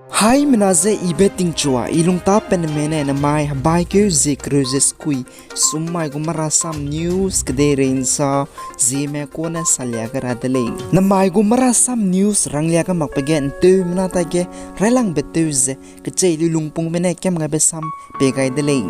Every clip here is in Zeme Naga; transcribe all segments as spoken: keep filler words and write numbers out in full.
Haimena ze I Betingchua, I lungtapatme ne namai hebaikeu zie kereu ze sekui, sum mai gu Marasam News kedeirei nsa zieme kune salia gai ra de lei. Namai gu Marasam News ranglia gai makbe ge nteumena taige railangbe tew ze kechei luilungpungme ne kiam gaibe sam pei gai de lei.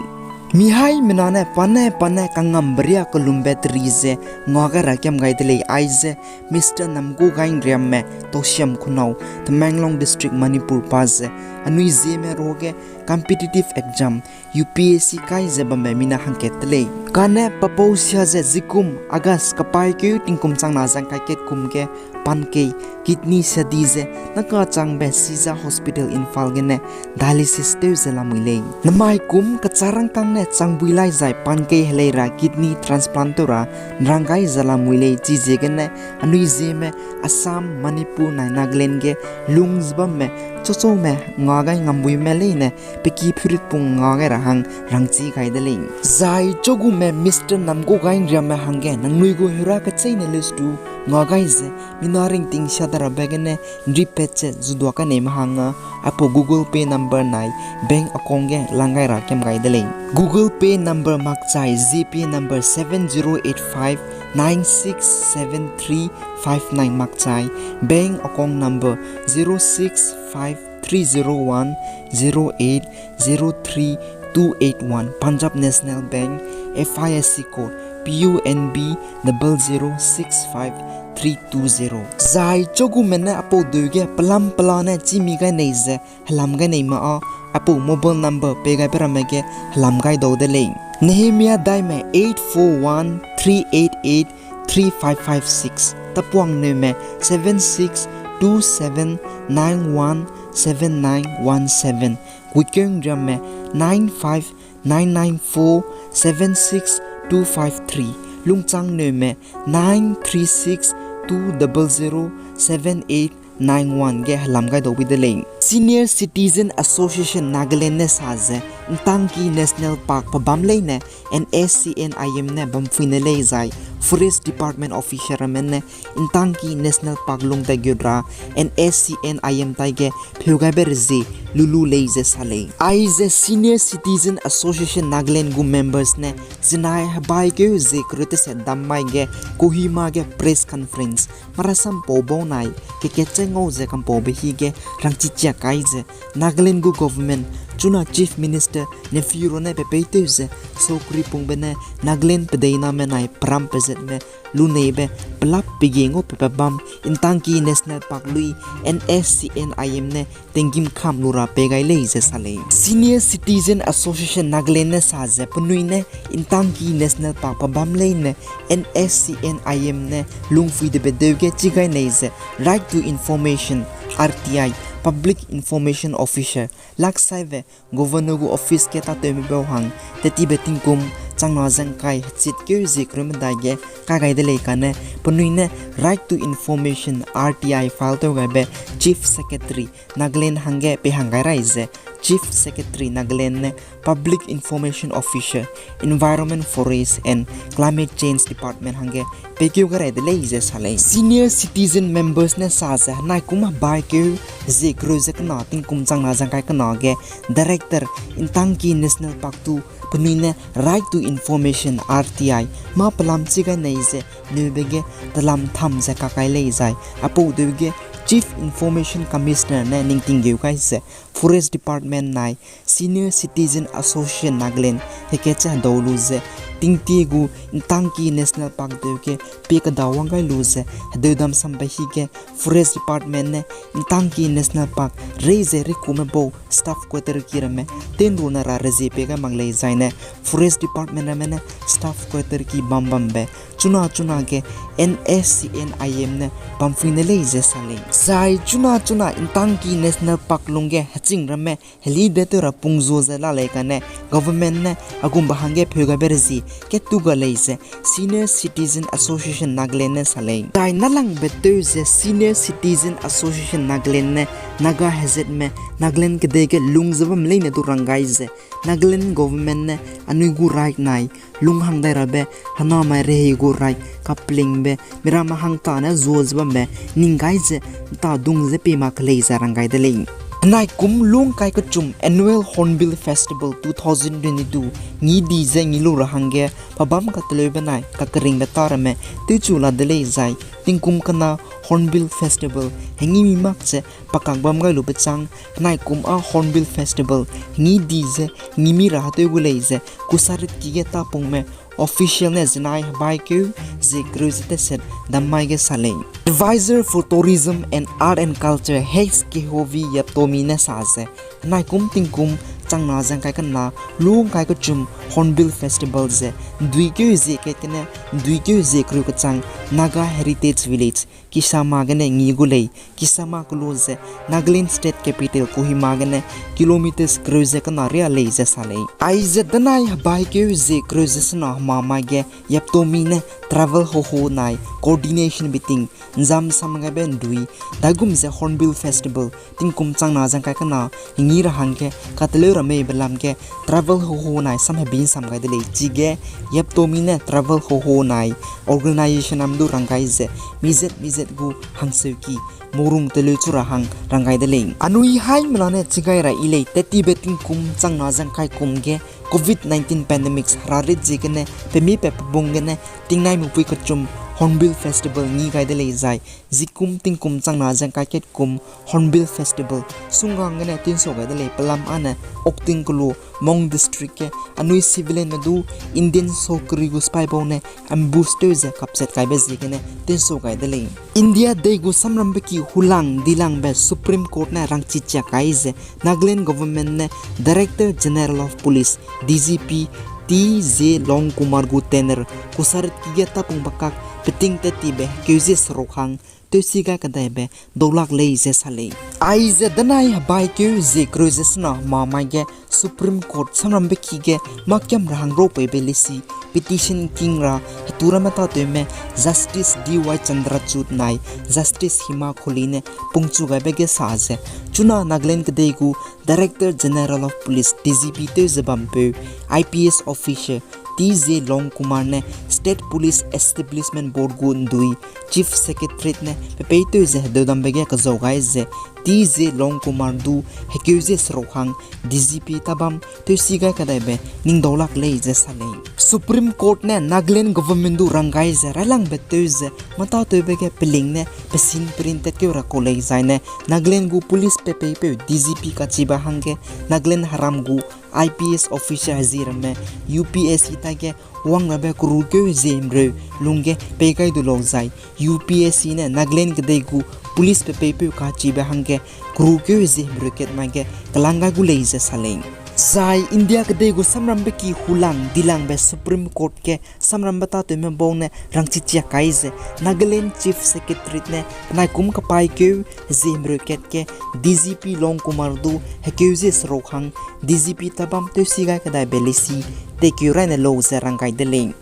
Mihaimena ne pa ne pa ne kangambe riâ kelumbe teri ze ngua gai ra kiam gai de lei, aize Mister Namgu Gainriamme, Tausiam Khunau, Tamenglong District, Manipur pa ze anui zieme ruage competitive exam, U P S C kai ze bambe mina hangkat de lei. Kane pa pau sia ze zikum August kapaîkeu tingkum changna zangkai kat kum ge pankei, kidney sia di ze nakachangbe Shiza Hospital Imphal gene dialysis tew ze lamui lei. Namai kum kecharangkâng ne changbui lai zai pankei helei ra kidney transplant tew ra nrang gai ze lamui lei, chiziegene anui zieme Assam, Manipur nai Nagaland ge lung ze bamme chachaume ngua gai ngambuime leine pe ki phiritpung ngua gai ra hang rangchi gai de lei. Zai chagume Mister Namgu Gainriamme hangge nangnui gu heura kecheîne lestu ngua gai ze mina ringting sia da rabe gene nripat ze zudua kaneime hangge aipau Google Pay number nai bank account ge lang gai ra kiam gai de lei. Google Pay number makchai GPay number seven zero eight five nine six seven three five nine makchai, bank account number zero six five three zero one zero eight zero three two eight one, Punjab National Bank, FISC code PUNB double zero six five three two zero. Zai chagume ne aipau deu ge pelam pela ne chîmi gai nei ze helam gai neime â aipau mobile number pei gaibe ramme ge helam gai dau de lei. Nehemia Daime eight four one three eight eight three five five six, Tapuang Neume seven six two seven nine one seven nine one seven, Guikeung Riamme nine five nine nine four seven six two five three, Lungchang Neume nine three six two double zero seven eight nine one ge helam gai dau bi de lei. Senior Citizen Association Nagaland ne sa ze, Ntangki National Park pebam leine N S C N I M ne bampuine lei zai Forest Department officer ramme ne Ntangki National Park lung dai gut ra N S C N I M taige pheu gaibe rezie lulu lei ze sa lei. Aize Senior Citizen Association Nagaland gu members ne zinai hebaikeu zie kereu teset dam mai ge Kohima ge press conference marasam pau bau nai kekatche ngau ze kampaube hi ge rangchichia kai ze Nagaland gu government chuna Chief Minister Neiphiu Rio ne pepeitew ze sokri pungbe ne Nagaland pedeiname nai peram pezetme luneibe pelap pege ngau pepe bam Ntangki National Park lui N S C N I M ne tinggîm kam lu ra pei gai lei ze sa lei. Senior Citizen Association Nagaland ne sa ze penui ne Ntangki National Park pebam leine N S C N I M ne lungpui de bedeu ge chi gai nei ze Right to Information, R T I, Public Information Officer, laksaibe Governor gu office ge tatewme bau hang tetibe tingkum changna zengkai hechit keu zie kereu medai ge kai gai de lei kane penui ne Right to Information, R T I file tew gaibe Chief Secretary Nagaland hangge pei hang gai rai ze Chief Secretary Nagaland ne Public Information Officer, Environment, Forest and Climate Change Department hangge peikeu gai rai de lei ze sa lei. Senior Citizen members ne sa ze henai kum hebaikeu zie kereu ze kena tingkum changna zengkai kena ge Director Ntangki National Park tu penui ne Right to Information, R T I mâ pelam chi gai nei ze neube ge telam tham ze kakai lei zai aipau deu ge Chief Information Commissioner ne ningting geu gai ze Forest Department nai Senior Citizen Association Nagaland hekatche hedau lu ze tingtie gu Ntangki National Park deu ge pie kedawang gai lu ze hedeu dam sambe hi ge Forest Department ne Ntangki National Park rei ze rikume bau staff quarter ki ramme tenrune ra rezie pei gai mak lei zaine Forest Department ramme ne staff quarter ki bam bambe chuna chuna ge N S C N I M ne bampuine lei ze sa lei. Zai chuna chuna Ntangki National Park lungge heching ramme heli de tew ra pungzua ze la lei kane government ne agumbe hangge pheu gaibe rezie ketu ga lei ze Senior Citizen Association Nagaland ne sa lei. Zai nalangbe tew ze Senior Citizen Association Nagaland ne Naga hezetme Nagaland kedei ge lung ze bam leine du rang gai ze Nagaland government ne anui gu right nai lung hang dai rabe henamai rehei gu right kaplingbe miramme hangta ne zua ze bambe ning gai ze ntadung ze pie mak lei ze rang gai de lei. Naikum lungkai kechum Annual Hornbill Festival two thousand twenty-two ngi di ze ngi lu ra hangge pabam kateleu benai kakeringbe ta ramme tewchu la de lei zai tingkum kena Hornbill Festival hengi mi mak ze pakak bam gai lube chang, naikum â Hornbill Festival hengi di ze ngi mi ra hateu gu lei ze Kusaritki ge tapungme official ne zinai hebaikeu zie kereu ze teset dammai ge sa lei. Advisor for Tourism and Art and Culture H K Hovi Yaptomi ne sa ze, naikum tingkum changna ze ngkai kena lungkai kechum Hornbill Festival ze nduikeu zie kat gene nduikeu zie kereu kechang Naga Heritage Village Kisama gene ngi gu lei. Kisama kelu ze Nagaland State Capital Kohima gene kilometers kereu ze kena ria lei ze sa lei. Aize danai hebaikeu zie kereu ze sena hemamai ge Yaptomi ne travel hoho nai coordination meeting nzam sam gaibe ndui, daigum ze Hornbill Festival tingkum changna ze ngkai kena ngi ra hangge kateleu ra meibe lam ge travel hoho nai samhebi nsam gai de lei. Chige Yaptomi ne travel hoho nai organization am du rang gai ze mizet mizet gu hangseuki morung teleu chu ra hang rang gai de lei. Anui haimena ne chigai ra i lei, tettibe tingkum changna ze ngkai kum ge Covid nineteen pandemics herarit ziegene pemi pe pebung gene tingnai mupui kechum Hornbill Festival ngi gai de lei zai zikum tingkum changna ze ngkai kat kum Hornbill Festival sunggang gene tinsau gai de lei. Pelam âne Okting kelu Mon District ge anui civilianme du Indian sokeri gu sipai bau ne ambush tew ze kapchat kaibe ziegene tinsau gai de lei. India dei gu samrambe ki hulang dilangbe Supreme Court ne rangchi chia kai ze Nagaland government ne Director General of Police, D G P, T J Longkumar gu tenure Kusaritki ge tapungbe kak peting tettibe keuzie seruk hang tewsi gai kadaibe daulak lei ze sa lei. Aize danai hebaikeu zie kereu ze sena hemamai ge Supreme Court samrambe ki ge makiam ra hang raupeibe leisi petition king ra hetu ramme tatewme Justice D Y Chandrachud nai Justice Hima Kohli ne pungchu gaibe ge sa ze, chuna Nagaland kedei gu Director General of Police, D G P tew ze bampeu I P S officer T J Longkumar ne State Police Establishment Board gu ndui Chief Secretariat ne pepeitew ze hedeudambe ge kezau gai ze, T J Longkumar du hekeuzie seruk hang D G P tabam tewsi gai kadaibe ningdaulak lei ze sa lei. Supreme Court ne Nagaland government du rang gai ze railangbe tew ze matatewbe ge peling ne pesin perin tatkeu ra kau lei zaine Nagaland gu police pepeipeu D G P kachibe hangge Nagaland heram gu I P S officer hezi ramme U P S C taige wangrabe kerukeu hezie himreu lungge pei gai du lau zai U P S C ne Nagaland kedei gu police pepeipeu kachibe hangge kerukeu hezie himreu kat mai ge kelang gai gu lei ze sa lei. Zai India kedei gu samrambe ki hulang dilangbe Supreme Court ge samrambe tatewme bau ne rangchichia kai ze Nagaland Chief Secretariat ne naikum kapaîkeu hezie himreu kat ge D G P Longkumar du hekeuzie seruk hang D G P tabam tewsi gai kadaibe leisi tekeu raine lau ze rang gai de lei.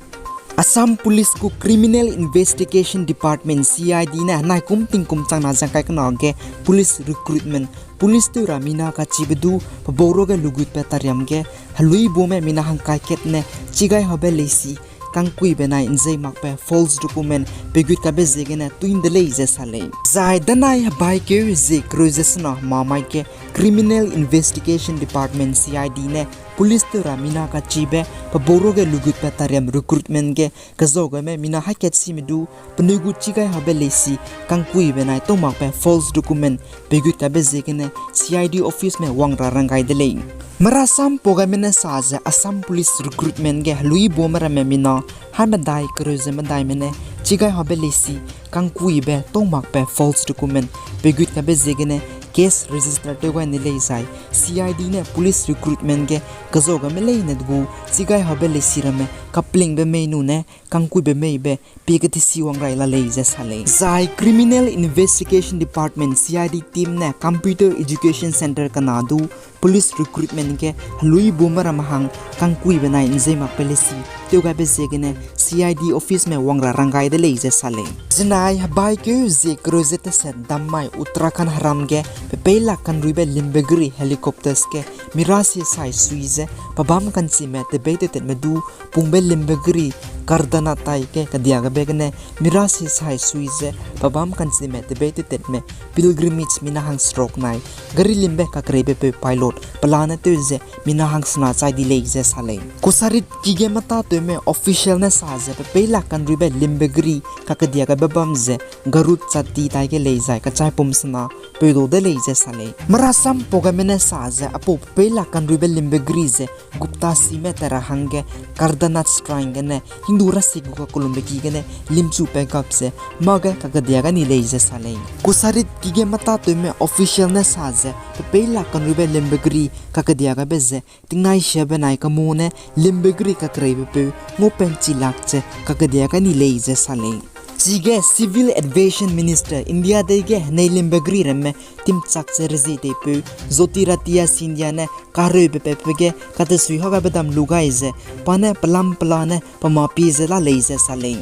Assam Police gu Criminal Investigation Department, C I D ne naikum tingkum changna zangkai kena ge police recruitment, police tew ra mina kachibe du pebau ruage lugutbe tariam ge heluibume mina hangkai kat ne chigaihaube leisi kangkuibe nai nzei makbe false document peigut kaibe ziegene tuin de lei ze sa lei. Zai danai hebaikeu hezie kereu ze sena hemamai ge Criminal Investigation Department, C I D ne police tew ra mina kachibe pebau ruage lugutbe tariam recruitment ge kezau gaime mina haikatsime du penui gu chigaihaube leisi kangkuibe nai tau makbe false document peigut kaibe ziegene C I D officeme wang ra rang gai de lei. Merasam pau gaime ne sa ze Assam Police recruitment ge heluibume ramme mina haimedai kereu ze medaime ne chigaihaube leisi kangkuibe tau makbe false document peigut kaibe ziegene case register tew gai ne lei zai C I D ne police recruitment ge kezau gaime leine de gu chigaihaube leisi ramme kaplingbe mei nune kangkuibe meibe pie ketesi wang rai la lei ze sa lei. Zai Criminal Investigation Department, C I D team ne Computer Education Center kena du police recruitment ge heluibume ramme hang kangkuibe nai nzei makbe leisi tew gaibe ziegene C I D officeme wang ra rang gai de lei ze sa lei. Zinai hebaikeu hezie kereu ze teset dam mai Uttarakhand heram ge pepeilak kanruibe limbe geri helicopters ge mira si sai sui ze, pebâm ka'nchime tebei tew tetme du, pungbe limbe geri, Kedarnath tai ge kediagabe gene, mira si sai sui ze, pebâm ka'nchime tebei tew tetme, pilgrimage mina hangseruk nai, gari limbe kakereibepeu pilot, pelane tew ze, mina hangsena chai di lei ze sa lei. Kusarit ki ge matâtewme official ne sa ze, pepeila kanruibe limbe geri, kakediagabe bam ze, Garud chatti tai ge lei zai, kachaipum sena, peudo de lei ze sa lei. Marasam pau gaime ne sa ze, apau pepeila kanruibe limbe geri ze, Gupta sime tera hangge, Kedarnath shrine gene, Hindu rasi gu kakellumbe ki gene, limchu pe gap ze, mâ ge kakediagabe ni lei ze sa lei. Kusarit ki ge matâtewme official ne sa ze, pepeila kanruibe limbe geri, kakediagabe ze, tingnai siabe nai kamu ne, limbe geri kakereibepeu, ngupen chi lak ze, kakediagabe ni lei ze sa lei. Chige Civil Aviation Minister India dei ge henei limbe geri ramme, timchak ze rezie teipeu, Jyotiraditya Scindia ne, kahereube pepeu ge, katesui hagabe dam lu gai ze, pa ne pelam pelane, pemapie ze la lei ze sa lei.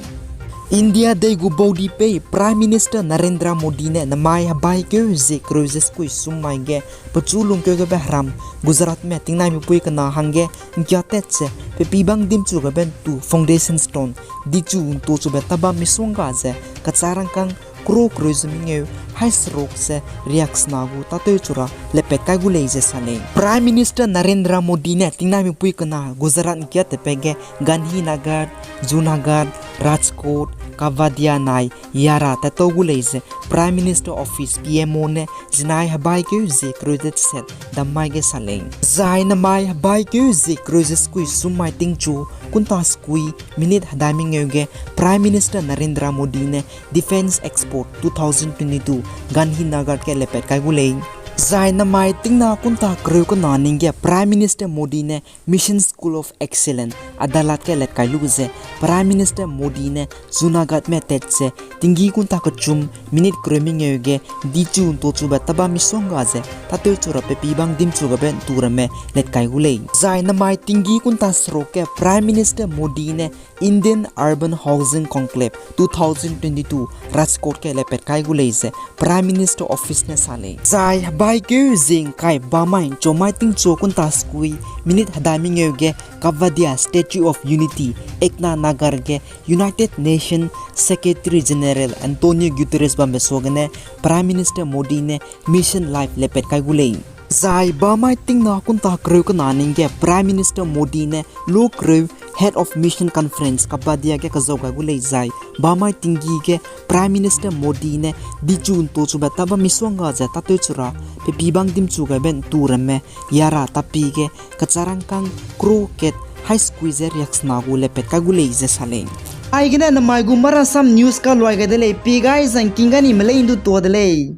India dei gu baudi pei Prime Minister Narendra Modi ne namai hebaikeu zie kereu ze sekui sum mai ge, pechu lungkeu gabe heram Gujaratme tingnaimipui kena hangge ngkiatat ze, pepibang dimchu gabe ntu foundation stone, dichu ntochube tabam misongga ze, kachârangkâng crore kereu ze mengeu, hai seruk ze, riaksena gu tâtewchu ra lepat kai gu lei ze sa lei. Prime Minister Narendra Modi ne tingnaimipui kena Gujarat ngkiatatbe ge Gandhinagar, Junagadh, Rajkot, Kevadia nai Yara tatau gu lei ze Prime Minister Office, P M O ne zinai hebaikeu zie kereu ze deset dammai ge sa lei. Zai namai hebaikeu zie kereu ze sekui sum mai tingchu kunta sekui minute hedai mengeu ge Prime Minister Narendra Modi ne Defence Expo two thousand twenty-two Gandhinagar ge lepat kai gu lei. Zai namai tingna kunta kereu kena ning ge Prime Minister Modi ne Mission School of Excellence, Adalat ge lat kai lu ze, Prime Minister Modi ne Junagadhme tat ze, tinggi kunta kechum minute kereu mengeu ge, dichu ntochube tabam misongga ze, tâtewchu ra pepibang dimchu gabe ntu ramme lat kai gu lei. Zai namai tinggi kunta seruk ge Prime Minister Modi ne Indian Urban Housing Conclave two thousand twenty-two Rajkot ge lepat kai gu lei ze Prime Minister Office ne sa lei. Zai hebaikeu zie ngkai bamai nchomai tingchu kunta sekui minute hedai mengeu ge Kevadia Statue of Unity, Ekta Nagar ge United Nations Secretary General Antonio Guterres bambe suagene Prime Minister Modi ne Mission Life lepat kai gu lei. Zai bamai tingna kunta kereu kena ning ge Prime Minister Modi ne lu kereu Head of Mission Conference Kevadia ge kezau gai gu lei zai, bamai tinggi ge Prime Minister Modi ne dichu ntochube tabam misongga ze tâtewchu ra pepibang dimchu gabe ntu ramme Yara tapi ge kachârangkâng crore kat hai sekui ze riaksena gu lepat kai gu lei ze sa lei. Aigene namai gu Marasam News kaluai gai de lei, pi gai zangking ga ni melei ndu tua de lei.